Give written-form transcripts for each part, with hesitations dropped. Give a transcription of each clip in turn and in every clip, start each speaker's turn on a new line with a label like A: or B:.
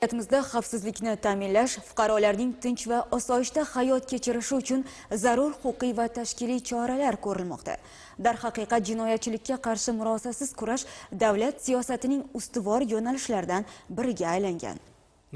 A: Mamlakatimizda xavfsizlikni ta'minlash, fuqarolarning tinch va osoyishta hayot kechirishi uchun zarur huquqiy va tashkiliy choralar ko'rilmoqda. Darhaqiqat, jinoyatchilikka qarshi murosasiz kurash davlat siyosatining ustuvor yo'nalishlaridan biriga aylangan.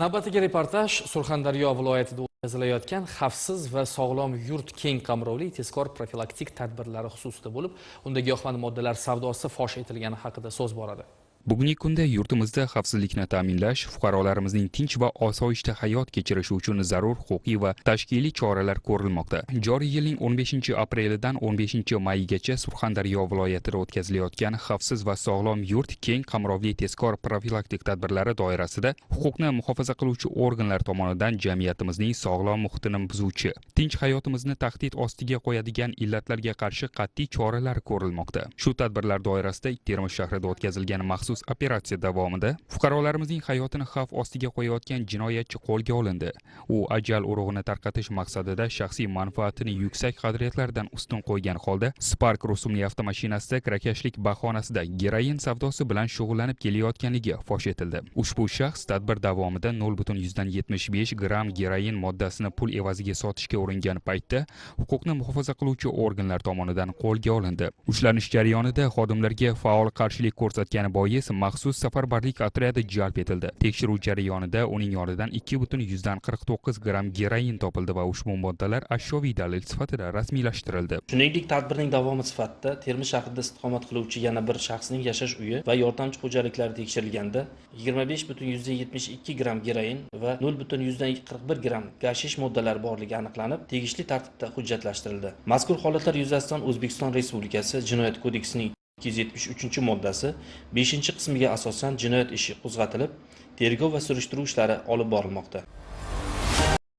B: Navbatdagi reportaj Surxondaryo viloyatida o'tkazilayotgan "Xavfsiz va sog'lom yurt" keng qamrovli tezkor profilaktik tadbirlari xususida bo'lib, unda giyohvand moddalar savdosi fosh etilgani haqida so'z boradi.
C: Bugungi kunda yurtimizda xavfsizlikni ta'minlash, fuqarolarimizning tinch va osoyishta hayot kechirishi uchun zarur huquqiy va tashkiliy choralar ko'rilmoqda. Joriy yilning 15 aprelidan 15 mayigacha Surxondaryo viloyatida o'tkazilayotgan "Xavfsiz va sog'lom yurt" keng qamrovli tezkor profilaktik tadbirlari doirasida huquqni muhofaza qiluvchi organlar tomonidan jamiyatimizning sog'lom muhitini buzuvchi, tinch hayotimizni tahdid ostiga qo'yadigan illatlarga qarshi qat'iy choralar ko'rilmoqda. Shu tadbirlar doirasida Termiz shahrida o'tkazilgan maxsus operatsiya davomida fuqarolarimizning hayotini xavf ostiga qo'yayotgan jinoyatchi qo'lga olindi. U ajal urug'ini tarqatish maqsadida shaxsiy manfaatini yuksak qadriyatlardan ustun qo'ygan holda Spark rusumli avtomashinasida kirakashlik bahonasida geroin savdosi bilan shug'ullanib kelayotganligi fosh etildi. Ushbu shaxs tadbir davomida 0,75 gramm geroin moddasini pul evaziga sotishga uringan paytda huquqni muhofaza qiluvchi organlar tomonidan qo'lga olindi. Ushlanish jarayonida xodimlarga faol qarshilik ko'rsatgani bois maxsus safarbarlik otryadi jalb etildi. Tekshiruv jarayonida uning yonidan 2,49 gramm geroin topildi va ushbu moddalar ashyoviy dalil sifatida rasmiylashtirildi.
D: Shuningdek, tadbirning davomi sifatida Termiz shahrida istiqomat qiluvchi yana bir shaxsning yashash uyi va yordamchi xo'jaliklari tekshirilganda 25,72 gramm geroin va 0,41 gramm gashish moddalari borligi aniqlanib, tegishli tartibda hujjatlashtirildi. Mazkur holatlar yuzasidan O'zbekiston Respublikasi Jinoyat kodeksining 273 moddasi 5 qismiga asosan jinoyat ishi qo'zg'atilib, tergov va surishtiruv ishlari olib borilmoqda.